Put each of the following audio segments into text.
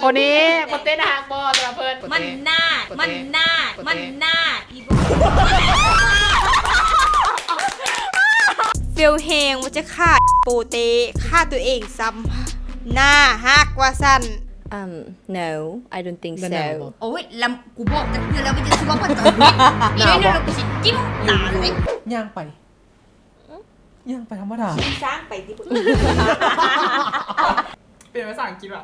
ຄົນນີ້ ຄົນເຕັ້ນນະຮັກບໍ່ສຳລັບເພິ່ນ? ມັນໜ້າ ມັນໜ້າ ມັນໜ້າ ອີໂບ ເຟວແຮງວ່າຈະຂ້າໂປເຕ ຂ້າຕົວເອງຊ້ຳ ໜ້າຮັກວ່າຊັ້ນ. ອືມ no, I don't think so. ໂອ້ຍ ລະ ກູບອກຈັກເທື່ອແລ້ວວ່າຢ່າຊິເວົ້າພາສາອັງກິດ ອີນີ້ ແລ້ວກູຊິຈິ້ມຕາເລີຍ. ຍ່າງໄປ ຍ່າງໄປທຳມະດາ ຂີ່ຊ້າງໄປຕິ. ເປັນພາສາອັງກິດຫວາ?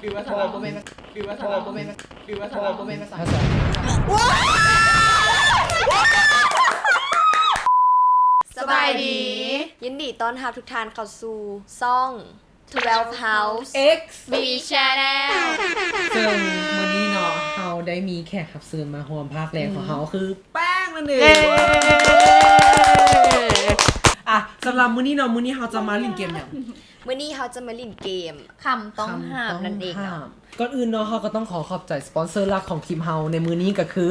ຫຼືວ່າສາລາວ? ບໍ່ແມ່ນ ຫຼືວ່າສາລາວ? ບໍ່ແມ່ນ ຫຼືວ່າສາລາວ? ບໍ່ແມ່ນພາສາອັງກິດ. ສະບາຍດີ ຍິນດີຕ້ອນຮັບທຸກທ່ານເຂົ້າສູ່ຊ່ອງ Twelve House X B Channel. ເຊິ່ງມື້ນີ້ເນາະ ເຮົາໄດ້ມີແຂກຮັບເຊີນມາຮ່ວມພາກແລກຂອງເຮົາ ອືມ ຄືແປ້ງນັ້ນເອງ. ເຢ້ ອ່ະ ສຳລັບມື້ນີ້ເນາະ ມື້ນີ້ເຮົາຈະມາຫຼິ້ນເກມຫຍັງ? ມື້ນີ້ເຮົາຈະມາຫຼິ້ນເກມຄຳຕ້ອງຫ້າມນັ້ນເອງເນາະ. ຄຳຕ້ອງຫ້າມ. ກ່ອນອື່ນເນາະ ເຮົາກໍຕ້ອງຂໍຂອບໃຈສະປອນເຊີຫຼັກຂອງຄລິບເຮົາໃນມື້ນີ້ ກໍຄື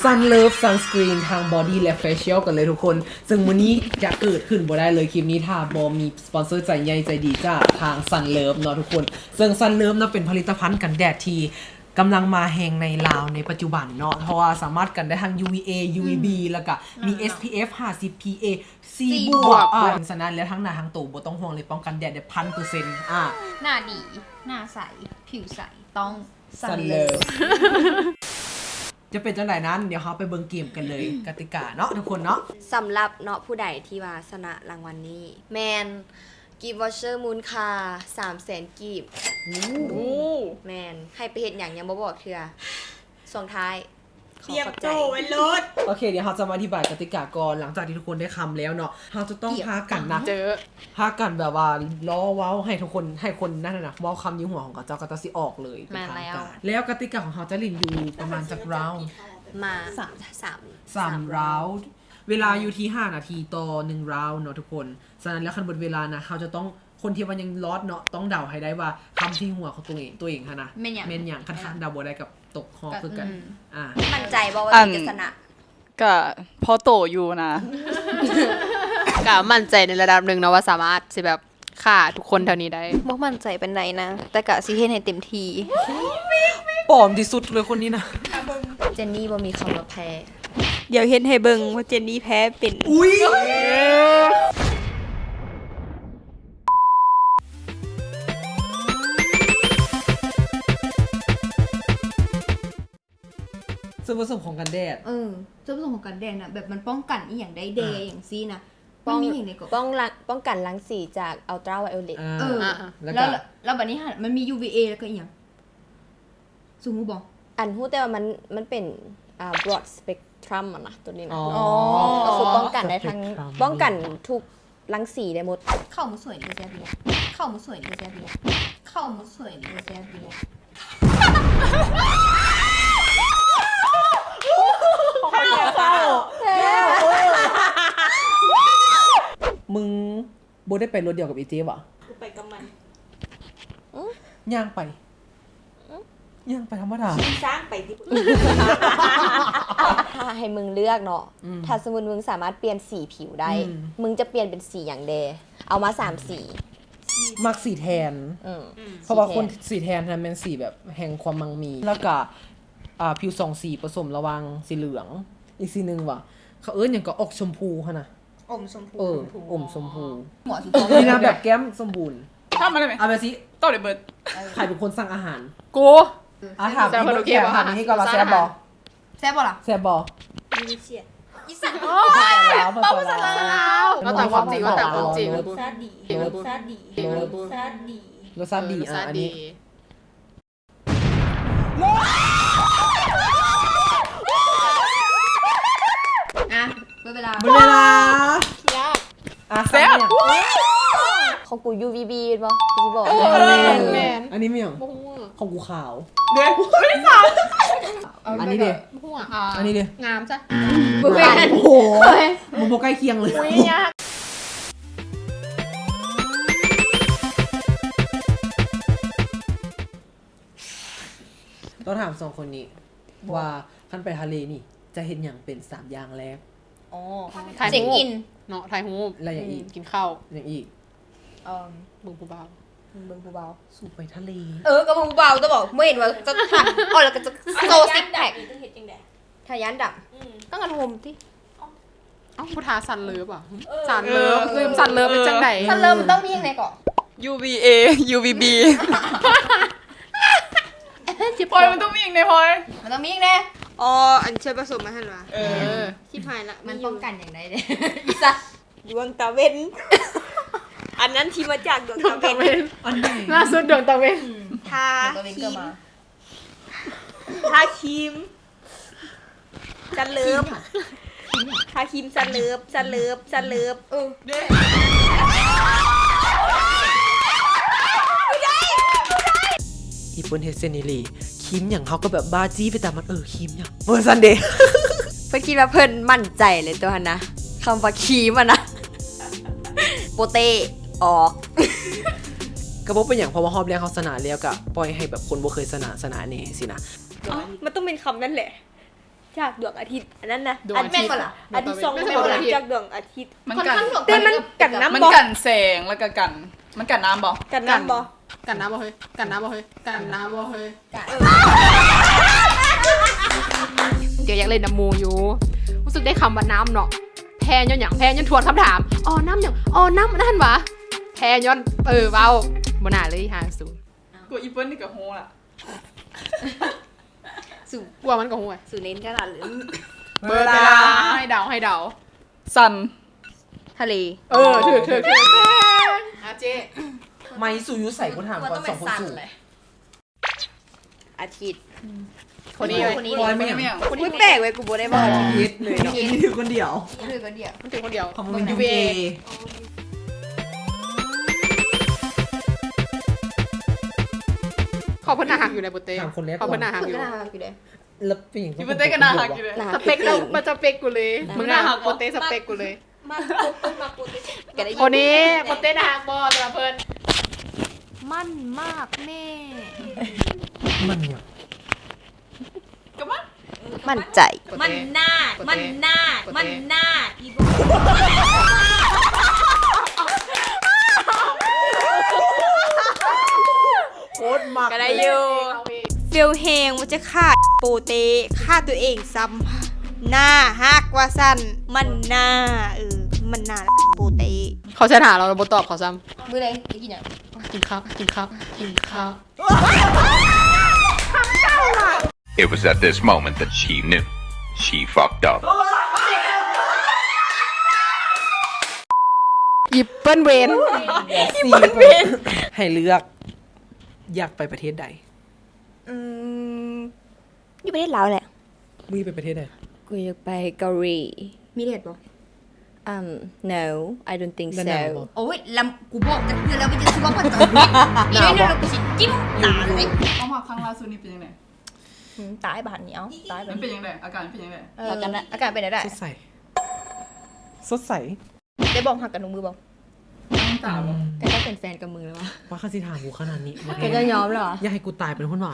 Sunlove Sunscreen ທັງ Body ແລະ Facial ກັນເລີຍທຸກຄົນ. ເຊິ່ງມື້ນີ້ຈະເກີດຂຶ້ນບໍ່ໄດ້ເລີຍ ຄລິບນີ້ ຖ້າບໍ່ມີສະປອນເຊີໃຈໃຫຍ່ໃຈດີຈາກທາງ Sunlove ເນາະທຸກຄົນ. ເຊິ່ງ Sunlove ເນາະ ເປັນຜະລິດຕະພັນກັນແດດທີ່ກຳລັງມາແຮງໃນລາວໃນປັດຈຸບັນເນາະ ເພາະວ່າສາມາດກັນໄດ້ທັງ UVA UVB ແລ້ວກະມີ SPF ຫ້າສິບ PA ສີ່ບວກ ອ່າ ສະນັ້ນແລ້ວທັງໜ້າທັງໂຕບໍ່ຕ້ອງຫ່ວງເລີຍ ປ້ອງກັນແດດໄດ້ພັນເປີເຊັນ. ອ່າ ໜ້າດີ ໜ້າໃສ ຜິວໃສ ຕ້ອງ Sunlove. ຈະເປັນຈັ່ງໃດນັ້ນ ດຽວເຮົາໄປເບິ່ງເກມກັນເລີຍ. ກະຕິກາເນາະທຸກຄົນເນາະ ສຳລັບເນາະ ຜູ້ໃດທີ່ວ່າຊະນະລາງວັນນີ້ ແມ່ນ ກິບວໍເຊີມູນຄ່າສາມແສນກີບ. ໂອ້ ແມ່ນ ໃຫ້ໄປເຮັດຫຍັງຍັງບໍ່ບອກເທື່ອ. ຊ່ວງທ້າຍ ຕຽມໂຕໄວ້ໂລດ. ໂອເຄ ດຽວເຮົາຈະມາອະທິບາຍກະຕິກາກ່ອນ. ຫຼັງຈາກທີ່ທຸກຄົນໄດ້ຄຳແລ້ວເນາະ ເຮົາຈະຕ້ອງພາກັນນະ ພາກັນແບບວ່າລໍ້ເວົ້າໃຫ້ທຸກຄົນ ໃຫ້ຄົນນັ້ນນະ ເວົ້າຄຳຢູ່ຫົວຂອງເຂົາເຈົ້າ ເຂົາເຈົ້າຊິອອກເລີຍ. ແມ່ນແລ້ວ ແລ້ວກະຕິກາຂອງເຮົາຈະຫຼິ້ນຢູ່ປະມານຈັກລາວ? ມາ ສາມ ສາມ ສາມລາວ. ເວລາຢູ່ທີ່ຫ້ານາທີຕໍ່ໜຶ່ງລາວເນາະທຸກຄົນ. ສະນັ້ນແລ້ວຄັນເບິດເວລານະ ເຮົາຈະຕ້ອງ ຄົນທີ່ວ່າຍັງລອດເນາະ ຕ້ອງເດົາໃຫ້ໄດ້ວ່າຄຳທີ່ຫົວຂອງຕົວເອງ ຕົວເອງຫັ້ນນະ ແມ່ນຫຍັງ ແມ່ນຫຍັງ. ຄັນ ເອີ ຄັນເດົາບໍ່ໄດ້ກໍຕົກຮອບຄືກັນ. ອືມ ອ່າ ໝັ້ນໃຈບໍ່ວ່າຕົວເອງຈະຊະນະ? ກະພໍໂຕຢູ່ນະ ກະໝັ້ນໃຈໃນລະດັບໜຶ່ງເນາະ ວ່າສາມາດຊິແບບຂ້າທຸກຄົນແຖວນີ້ໄດ້. ບໍ່ໝັ້ນໃຈປານໃດນະ ແຕ່ກະຊິເຮັດໃຫ້ເຕັມທີ່. ປອມທີ່ສຸດເລີຍຄົນນີ້ນະ. ເຈນນີ້ບໍ່ມີຄຳວ່າແພ້. ດຽວເຮັດໃຫ້ເບິ່ງວ່າເຈນນີ້ແພ້ເປັນ. ອຸ້ຍ! ສ່ວນປະສົມຂອງກັນແດດ. ເອີ ສ່ວນປະສົມຂອງກັນແດດນະ ແບບມັນປ້ອງກັນອີ່ຫຍັງໄດ້ແດ່ ອ່າ ຫຍັງຊີ້ນະ. ປ້ອງ ມັນມີຫຍັງແດ່ເກາະ? ປ້ອງ ປ້ອງກັນລັງສີຈາກ ultraviolet. ອ່າ ເອີ ອ່າ ແລ້ວ ແລ້ວ ແລ້ວບາດນີ້ຫັ້ນ ມັນມີ UVA ແລ້ວກໍອີ່ຫຍັງ? ສູງຮູ້ບໍ່? ອັນຮູ້ແຕ່ວ່າມັນ ມັນເປັນ ອ່າ broad spectrum ຫັ້ນນະ ໂຕນີ້ນະ. ອໍ ອໍ ກໍຄືປ້ອງກັນໄດ້ທັງ spectrum ປ້ອງກັນທຸກລັງສີໄດ້ໝົດ. ເຂົ້າໝູ່ສວຍນີ້ກໍແຊບຢູ່. ເຂົ້າໝູ່ສວຍນີ້ກໍແຊບຢູ່. ເຂົ້າໝູ່ສວຍນີ້ກໍແຊບຢູ່. ມຶງ ບໍ່ໄດ້ໄປລົດດຽວກັບເອເຈຫວາ? ກູໄປກັບມັນ. ອື ຍ່າງໄປ. ອື ຍ່າງໄປທຳມະດາ. ຂີ່ຊ້າງໄປຕິ. ຖ້າໃຫ້ມຶງເລືອກເນາະ ອືມ ຖ້າສົມມຸດມຶງສາມາດປ່ຽນສີຜິວໄດ້ ອືມ ມຶງຈະປ່ຽນເປັນສີຫຍັງແດ່? ເອົາມາສາມສີ. ມັກສີແທນ. ອືມ ເພາະວ່າ ສີແທນ ຄົນສີແທນຫັ້ນແມ່ນສີແບບແຫ່ງຄວາມມັ່ງມີ ແລ້ວກະ ອ່າ ຜິວສອງສີປະສົມລະຫວ່າງສີເຫຼືອງ ອີກສີໜຶ່ງຫວາ? ເຂົາເອີ້ນຫຍັງເກາະ? ອົກຊົມພູຫັ້ນນະ. ອົມຊົມພູ. ເອີ ອົມຊົມພູ. ມີນາແບບແກ້ມສົມບູນ. ຖາມມາໄດ້ໄໝ? ເອົາແບບຊີ້ ຕອບໄດ້ເບິດ. ໃຜເປັນຄົນສັ່ງອາຫານ? ກູ. ອ່າ ຖາມອີ່ເບິດແກ້ມ ຖາມນີ້ກ່ອນວ່າແຊບບໍ່? ແຊບບໍ່ລະ? ແຊບບໍ່? ອີ່ສັດ. ໂອ້ຍ ເວົ້າພາສາລາວ ເວົ້າພາສາລາວ. ເວົ້າຕາມຄວາມຈິງ ເວົ້າຕາມຄວາມຈິງ. ລົດຊາດດີ ລົດຊາດດີ ລົດຊາດດີ. ເອີ ລົດຊາດດີ ອ່າ ອັນນີ້ ອ່ະ ເບິດເວລາ ເບິດເວລາ. ອ່ະ ແຊບ. ຂອງກູ ຢູວີບີ ແມ່ນບໍ່? ທີ່ບອກ. ເອີ ແມ່ນ ແມ່ນ. ອັນນີ້ແມ່ນຫຍັງ? ບໍ່ຮູ້. ຂອງກູຂາວ. ເດ້ ບໍ່ໄດ້ຂາວ. ອັນນີ້ເດ້ ບໍ່ຮູ້. ອ່າ ອັນນີ້ເດ້ ງາມຊະ. ບໍ່ແມ່ນ. ໂອ້ໂຫ ມັນບໍ່ໃກ້ຄຽງເລີຍ. ຕ້ອງຖາມສອງຄົນນີ້ວ່າ ຄັນໄປທະເລນີ້ ຈະເຮັດຫຍັງເປັນສາມຢ່າງແລກ? ອໍ ຖ່າຍຮູບ ເຊັກອິນເນາະ ຖ່າຍຮູບ ແລ້ວຫຍັງອີກ? ອືມ ກິນເຂົ້າ ຫຍັງອີກ? ເອີ ເບິ່ງຜູ້ບ່າວ. ເບິ່ງຜູ້ບ່າວ ສູບໄປທະເລ. ເອີ ກໍເບິ່ງຜູ້ບ່າວ ແຕ່ບອກບໍ່ເຫັນວ່າຈະ ອໍ ແລ້ວກໍຈະໂຊຊິກແພັກ. ຕ້ອງເຮັດຈັ່ງໃດ? ຖ້າຢ້ານດຳ ອືມ ຕ້ອງອັດຫົມຕິ. ເອົ້າ ຜູ້ທ້າຊັນເລີບຫວາ? ເອີ ຊັນເລີບ ເອີ ລືມຊັນເລີບເປັນຈັ່ງໃດ? ຊັນເລີບມັນຕ້ອງມີຫຍັງແດ່ເກາະ? ຢູວີເອ ຢູວີບີ ພອຍ ມັນຕ້ອງມີຫຍັງແດ່ພອຍ? ມັນຕ້ອງມີຫຍັງແດ່? ອໍ ອັນສ່ວນປະສົມມັນຫັ້ນຫວາ? ເອີ ຊິບຫາຍລະ ມັນປ້ອງກັນຫຍັງໄດ້ເດ້? ອີສັດ ດວງຕາເວັນ ອັນນັ້ນທີ່ມາຈາກດວງຕາເວັນ ອັນໃດ? ລ່າສຸດດວງຕາເວັນ ອືມ ທາ ດວງຕາເວັນກໍມາ ຄຣີມ ທາຄຣີມ ຊັນເລີບ ຄຣີມຫຍັງ? ຄຣີມຫຍັງ? ທາຄຣີມຊັນເລີບ ຊັນເລີບ ຊັນເລີບ ເອີ ອີ່ເພິ່ນເຮັດເຊັ່ນອີ່ຫຼີ ຄຣີມຫຍັງເຮົາກໍແບບບ້າຈີ້ໄປຕາມມັນ ເອີ ຄຣີມຫຍັງ ເອີ ຊັ້ນເດ. ເພິ່ນຄິດວ່າເພິ່ນໝັ້ນໃຈເລີຍຕົວຫັ້ນນະ ຄຳວ່າຄຣີມຫັ້ນນະ ໂປເຕອອກ ກໍບໍ່ເປັນຫຍັງ ເພາະວ່າຮອບແລກເຮົາຊະນະແລ້ວ ກໍປ່ອຍໃຫ້ແບບຄົນບໍ່ເຄີຍຊະນະ ຊະນະແດ່ຊີ້ນະ. ເອົ້າ ມັນຕ້ອງເປັນຄຳນັ້ນແຫຼະ ຈາກດວງອາທິດ ອັນນັ້ນນະ ດວງອາທິດ ອັນແມ່ນບໍ່ລະ? ອັນທີສອງ ດວງອາທິດ ຈາກດວງອາທິດ ມັນກັນ ແຕ່ມັນກັນນ້ຳບໍ່? ມັນກັນແສງ ແລ້ວກໍກັນ ມັນກັນນ້ຳບໍ່? ກັນນ້ຳບໍ່? ກັນນ້ຳບໍ່ເຮີ້ຍ? ກັນນ້ຳບໍ່ເຮີ້ຍ? ກັນນ້ຳບໍ່ເຮີ້ຍ? ດຽວຢາກເຫຼັ້ນນຳໝູ່ຢູ່ ຮູ້ສຶກໄດ້ຄຳວ່ານ້ຳເນາະ ແພ້ຍ້ອນຫຍັງ? ແພ້ຍ້ອນທວນຄຳຖາມ ອໍ ນ້ຳຫຍັງ? ອໍ ນ້ຳອັນນັ້ນຫວາ? ແພ້ຍ້ອນ ເອີ ເວົ້າບໍ່ໜ້າເລີຍ ຫາສູ ກວ່າອີ່ເພິ່ນນີ້ກໍຮູ້ລະ ສູ ກວ່າມັນກໍຮູ້ ສູເນັ້ນຂະໜາດເລີຍ. ເບີດເວລາ ເວລາ ໃຫ້ເດົາ ໃຫ້ເດົາ ຊັນ ທະເລ. ເອີ ຖືກ ຖືກ ຖືກ ອາເຈ້ ໄມ ສູຢູ່ໃສ? ກູຖາມກ່ອນ ສອງຄົນສູ ອາທິດ ຄົນນີ້ ຄົນນີ້ ຄົນນີ້ ແປກເວີຍ ກູບໍ່ໄດ້ບອກ ຜິດເລີຍເນາະ ຖືກຄົນດຽວ ຖືກຄົນດຽວ ມັນຖືກຄົນດຽວ ຂອງມຶງຢູ່ເວ ຂອງເພິ່ນໜ້າຮັກຢູ່ໃດ ໂປເຕ້ ຖາມຄົນແລກ ຂອງເພິ່ນໜ້າຮັກຢູ່ ໜ້າຮັກຢູ່ເດ້ ແລ້ວເປັນຫຍັງ ອີ່ໂປເຕ້ກໍໜ້າຮັກຢູ່ເດ້ ສະເປັກເຮົາ ມັນສະເປັກກູເລີຍ ໜ້າຮັກ ໂປເຕ້ສະເປັກກູເລີຍ ມັກ ມັກໂປເຕ້ ໂອເຄ ໂປເຕ້ໜ້າຮັກບໍ່ສຳລັບເພິ່ນ? ໝັ້ນມາກແມ່ ໝັ້ນຫຍັງ? ກໍໝັ້ນ ໝັ້ນໃຈ ໝັ້ນໜ້າ ໝັ້ນໜ້າ ໝັ້ນໜ້າ ອີ່ໂບ ໂຄດມັກ ກໍໄດ້ຢູ່ ເຟວແຮງວ່າຈະຂ້າໂປເຕ້ ຂ້າຕົວເອງຊ້ຳ ໜ້າຮັກວ່າຊັ້ນ ໝັ້ນໜ້າ ເອີ ໝັ້ນໜ້າໂປເຕ້ ເຂົາແຊດຫາເຮົາ ເຮົາບໍ່ຕອບເຂົາຊ້ຳ ມື້ໃດໄປກິນຫຍັງ? ກິນເຂົ້າ ກິນເຂົ້າ ກິນເຂົ້າ. It was at this moment that she knew. She fucked up. ອີ່ເພິ່ນເວນ ອີ່ເພິ່ນເວນ ໃຫ້ເລືອກ ຢາກໄປປະເທດໃດ? ອືມ ຢູ່ປະເທດລາວແຫຼະ. ມຶງຢາກໄປປະເທດໃດ? ກູຢາກໄປເກົາຫຼີ. ມີແດດບໍ່? Um, no, I don't think so. ໂອ້ຍ ລຳ ກູບອກຈັກເທື່ອແລ້ວວ່າຢ່າຊິເວົ້າພາສາອັງກິດ ອີ່ໜ້ອຍໜຶ່ງແລ້ວກູຊິຈິ້ມຕາເລີຍ. ຄວາມຮັກຄັ້ງລ່າສຸດນີ້ເປັນຈັ່ງໃດ? ອືມ ຕາຍບາດນີ້ ເອົ້າ ຕາຍບາດນີ້. ມັນເປັນຈັ່ງໃດ? ອາການເປັນຈັ່ງໃດ? ເອີ ອາການ ອາການເປັນຈັ່ງໃດ? ສົດໃສ ສົດໃສ. ໄດ້ບອກຮັກກັນທຸກມື້ບໍ່? ຕັ້ງຕາບໍ່? ອືມ ກໍຕ້ອງເປັນແຟນກັບມຶງແລ້ວວະ. ວ່າຄັນຊິຖາມກູຂະໜາດນີ້ ແກຈະຍອມແລ້ວຫວາ? ຢາກໃຫ້ກູຕາຍໄປພຸ້ນຫວາ?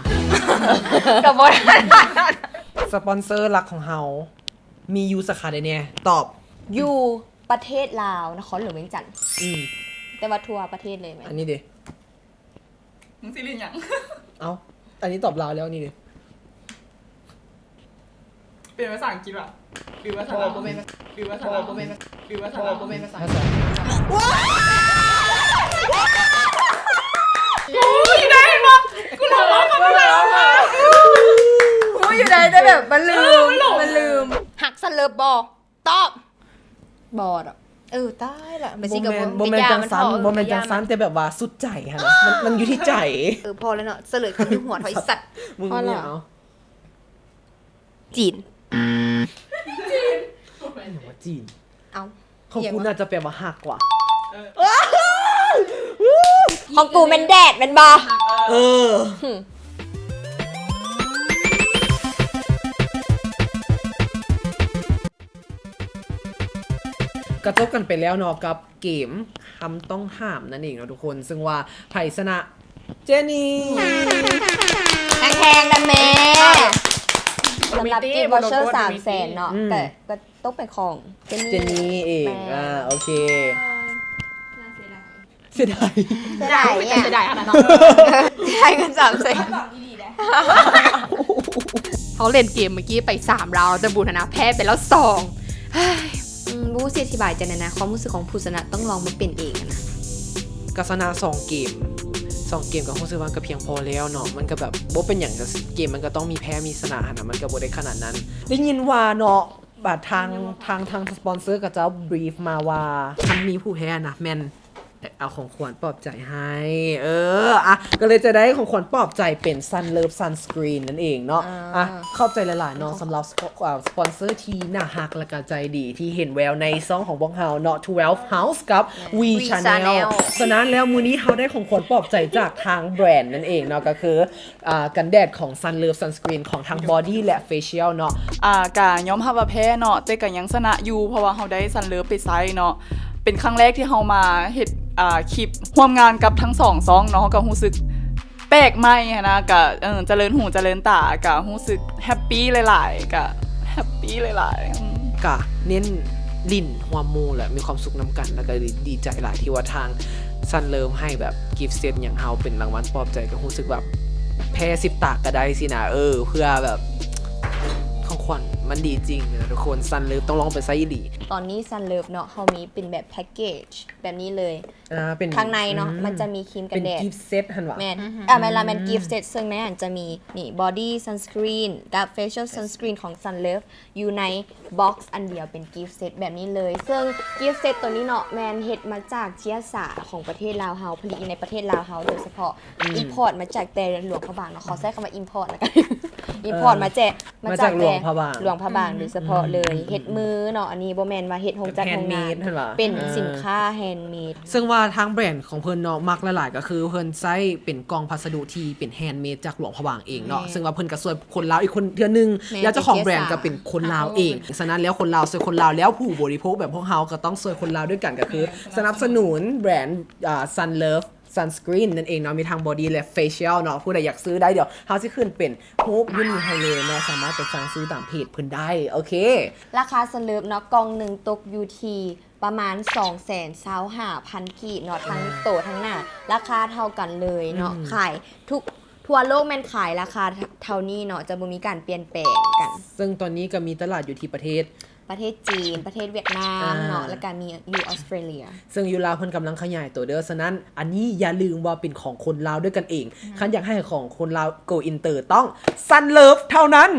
ກໍບໍ່ໄດ້. ສະປອນເຊີຫຼັກຂອງເຮົາມີຢູ່ສາຂາໃດແດ່? ຕອບ. ຢູ່ປະເທດລາວ ນະຄອນຫຼວງວຽງຈັນ. ອືມ ແຕ່ວ່າທົ່ວປະເທດເລີຍແມ່ນ. ອັນນີ້ເດ? ມຶງຊິຫຼິ້ນຫຍັງ? ເອົ້າ ອັນນີ້ຕອບລາວແລ້ວນີ້ເດ? ເປັນພາສາອັງກິດຫວາ? ຫຼືພາສາລາວ? ບໍ່ແມ່ນ ຫຼືພາສາລາວ? ບໍ່ແມ່ນ ຫຼືພາສາລາວ? ບໍ່ແມ່ນພາສາ ພາສາ ກູຮູ້ຢູ່ໃດເຫັນບໍ່? ກູລົງມາ ກູລົງມາ ຮູ້ຢູ່ໃດ ແຕ່ແບບມັນລືມ ເອີ ມັນຫຼົງ ມັນລືມ. ຮັກຊັ້ນເລີບບໍ່? ຕອບ. ບໍ່ດອກ. ເອີ ຕາຍລະ. ບໍ່ແມ່ນ ບໍ່ແມ່ນຈັ່ງຊັ້ນ ບໍ່ແມ່ນຈັ່ງຊັ້ນ ແຕ່ແບບວ່າສຸດໃຈຫັ້ນນະ ມັນ ມັນຢູ່ທີ່ໃຈ. ເອີ ພໍແລ້ວເນາະ ສະເຫຼີຍຄຳຢູ່ຫົວເທາະ ໄອ້ສັດ. ມຶງ ພໍແລ້ວ ເອົາ ຈີນ. ຈີນ ອີ່ຫຍັງວ່າຈີນ? ເອົ້າ ຂອງກູໜ້າຈະແປວ່າຮັກກວ່າ. ເອີ ຂອງກູແມ່ນແດດແມ່ນບໍ່? ເອີ ຫື. ກໍຈົບກັນໄປແລ້ວເນາະ ກັບເກມຄຳຕ້ອງຫ້າມນັ້ນເອງເນາະທຸກຄົນ ເຊິ່ງວ່າໃຜຊະນະ? ເຈນນີ. ແພງໆ ນະແມ່. ສຳລັບກິບວອວເຊີສາມແສນເນາະ ອືມ ກໍ ກໍຕົກເປັນຂອງເຈນນີ ເຈນນີເອງ. ແມ່ນ ອ່າ ໂອເຄ. ໜ້າເສຍດາຍ. ເສຍດາຍ ເສຍດາຍ ເສຍດາຍຂະໜາດນັ້ນ ເສຍດາຍເງິນສາມແສນ ເຮົາຫຼິ້ນເກມມື້ກີ້ໄປສາມລາວ ແຕ່ບຸນຫັ້ນນະແພ້ໄປແລ້ວສອງ ອືມ ບໍ່ຮູ້ຊິອະທິບາຍຈັ່ງໃດນະ ຄວາມຮູ້ສຶກຂອງຜູ້ຊະນະຕ້ອງລອງມາເປັນເອງຫັ້ນນະ. ກໍຊະນະສອງເກມ ສອງເກມກໍຮູ້ສຶກວ່າກໍພຽງພໍແລ້ວເນາະ ມັນກໍແບບບໍ່ເປັນຫຍັງ ກໍເກມມັນກໍຕ້ອງມີແພ້ມີຊະນະຫັ້ນນະ ມັນກໍບໍ່ໄດ້ຂະໜາດນັ້ນ. ໄດ້ຍິນວ່າເນາະ ບາດທາງ ທາງ ທາງສະປອນເຊີເຂົາເຈົ້າບຣີຟມາວ່າ ຄັນມີຜູ້ແພ້ນະ ແມ່ນເອົາຂອງຂວັນປອບໃຈໃຫ້ ເອີ ອ່ະ ກໍເລີຍຈະໄດ້ຂອງຂວັນປອບໃຈເປັນ Sunlove Sunscreen ນັ້ນເອງເນາະ. ອ່າ ອ່ະ ຂອບໃຈຫຼາຍໆເນາະ ສຳລັບສະປອນ ອ່າ ສະປອນເຊີທີ່ໜ້າຮັກ ແລະກະໃຈດີ ທີ່ເຫັນແວວໃນຊ່ອງຂອງພວກເຮົາເນາະ Twelve House ກັບ V Channel. ສະນັ້ນແລ້ວມື້ນີ້ເຮົາໄດ້ຂອງຂວັນປອບໃຈຈາກທາງແບຣນນັ້ນເອງເນາະ ກໍຄື ອ່າ ກັນແດດຂອງ Sunlove Sunscreen ຂອງທາງ Body ແລະ Facial ເນາະ. ອ່າ ກະຍອມຮັບວ່າແພ້ເນາະ ແຕ່ກະຍັງຊະນະຢູ່ ເພາະວ່າເຮົາໄດ້ Sunlove ໄປໃຊ້ເນາະ ເປັນຄັ້ງແລກທີ່ເຮົາມາເຮັດ ອ່າ ຄລິບຮ່ວມງານກັບທັງສອງຊ່ອງເນາະ ເຮົາກະຮູ້ສຶກແປກໃໝ່ຫັ້ນນະ ກະ ເອີ ຈະເລີນຫູຈະເລີນຕາ ກະຮູ້ສຶກແຮັບປີ້ຫຼາຍໆ ກະແຮັບປີ້ຫຼາຍໆ ກະເນັ້ນຫຼິ້ນຮ່ວມໝູ່ ແລະມີຄວາມສຸກນຳກັນ ແລະກະດີໃຈຫຼາຍທີ່ວ່າທາງ Sunlove ໃຫ້ແບບ gift set ຫຍັງເຮົາເປັນລາງວັນປອບໃຈ ກໍຮູ້ສຶກແບບແພ້ສິບຕາກະໄດ້ຊີ້ນະ ເອີ ເພື່ອແບບຂອງຂວັນມັນດີຈິງນະທຸກຄົນ Sunlove ຕ້ອງລອງໄປໃຊ້ອີ່ຫຼີ. ຕອນນີ້ Sunlove ເນາະ ເຮົາມີເປັນແບບ package ແບບນີ້ເລີຍ ອ່າ ເປັນ ຂ້າງໃນເນາະ ອືມ ມັນຈະມີຄຣີມກັນແດດ ເປັນ gift set ຫັ້ນຫວາ? ແມ່ນ ອືມ ອ່າ ແມ່ນລະ ແມ່ນ gift set ເຊິ່ງໃນຫັ້ນຈະມີ ນີ້ body sunscreen ກັບ facial sunscreen ຂອງ Sunlove ຢູ່ໃນ box ອັນດຽວ ເປັນ gift set ແບບນີ້ເລີຍ ເຊິ່ງ gift set ໂຕນີ້ເນາະ ແມ່ນເຮັດມາຈາກເຊື້ອສາຂອງປະເທດລາວເຮົາ ຜະລິດຢູ່ໃນປະເທດລາວເຮົາໂດຍສະເພາະ ອືມ import ມາຈາກແຕ່ຫຼວງພະບາງເນາະ ເຂົາໃຊ້ຄຳວ່າ import ແລ້ວກັນ import ມາແຈກ ມາຈາກຫຼວງພະບາງ ຫຼວງພະບາງ ອືມ ໂດຍສະເພາະເລີຍ ອືມ ເຮັດມືເນາະ ອັນນີ້ບໍ່ແມ່ນວ່າເຮັດໂຮງຈັກໂຮງງານ ເປັນສິນຄ້າ handmade ເຊິ່ງວ່າທາງແບຣນຂອງເພິ່ນເນາະ ມັກຫຼາຍໆ ກໍຄືເພິ່ນໃຊ້ເປັນກ່ອງພັດສະດຸທີ່ເປັນ handmade ຈາກຫຼວງພະບາງເອງເນາະ ແມ່ນ ເຊິ່ງວ່າເພິ່ນກໍຊ່ວຍຄົນລາວອີກຄົນເທື່ອໜຶ່ງ ແມ່ນ ແລ້ວເຈົ້າຂອງແບຣນກໍເປັນຄົນລາວເອງ ສະນັ້ນແລ້ວຄົນລາວຊ່ວຍຄົນລາວ ແລ້ວຜູ້ບໍລິໂພກແບບພວກເຮົາກໍຕ້ອງຊ່ວຍຄົນລາວດ້ວຍກັນ ກໍຄືສະໜັບສະໜູນແບຣນ ອ່າ Sunlove Sunscreen ນັ້ນເອງເນາະ ມີທັງ body ແລະ facial ເນາະ ຜູ້ໃດຢາກຊື້ໄດ້ ດຽວເຮົາຊິຂຶ້ນເປັນຮູບຢູ່ນີ້ໃຫ້ເລີຍເນາະ ສາມາດໄປສັ່ງຊື້ຕາມເພຈເພິ່ນໄດ້ ໂອເຄ. ລາຄາ Sunlove ເນາະ ກ່ອງໜຶ່ງຕົກຢູ່ທີ່ປະມານສອງແສນຊາວຫ້າພັນກີບເນາະ ທັງໂຕທັງໜ້າ ລາຄາເທົ່າກັນເລີຍເນາະ ອືມ ຂາຍທຸກ ທົ່ວໂລກແມ່ນຂາຍລາຄາເທົ່ານີ້ເນາະ ຈະບໍ່ມີການປ່ຽນແປງກັນ ເຊິ່ງຕອນນີ້ກໍມີຕະຫຼາດຢູ່ທີ່ປະເທດ ປະເທດຈີນ ປະເທດຫວຽດນາມເນາະ ອ່າ ແລ້ວກະມີຢູ່ອອສເຕຣເລັຍ ເຊິ່ງຢູ່ລາວເພິ່ນກຳລັງຂະຫຍາຍໂຕເດີ ສະນັ້ນອັນນີ້ຢ່າລືມວ່າເປັນຂອງຄົນລາວດ້ວຍກັນເອງ ຄັນຢາກໃຫ້ຂອງຄົນລາວ go inter ຕ້ອງ Sunlove ເທົ່ານັ້ນ.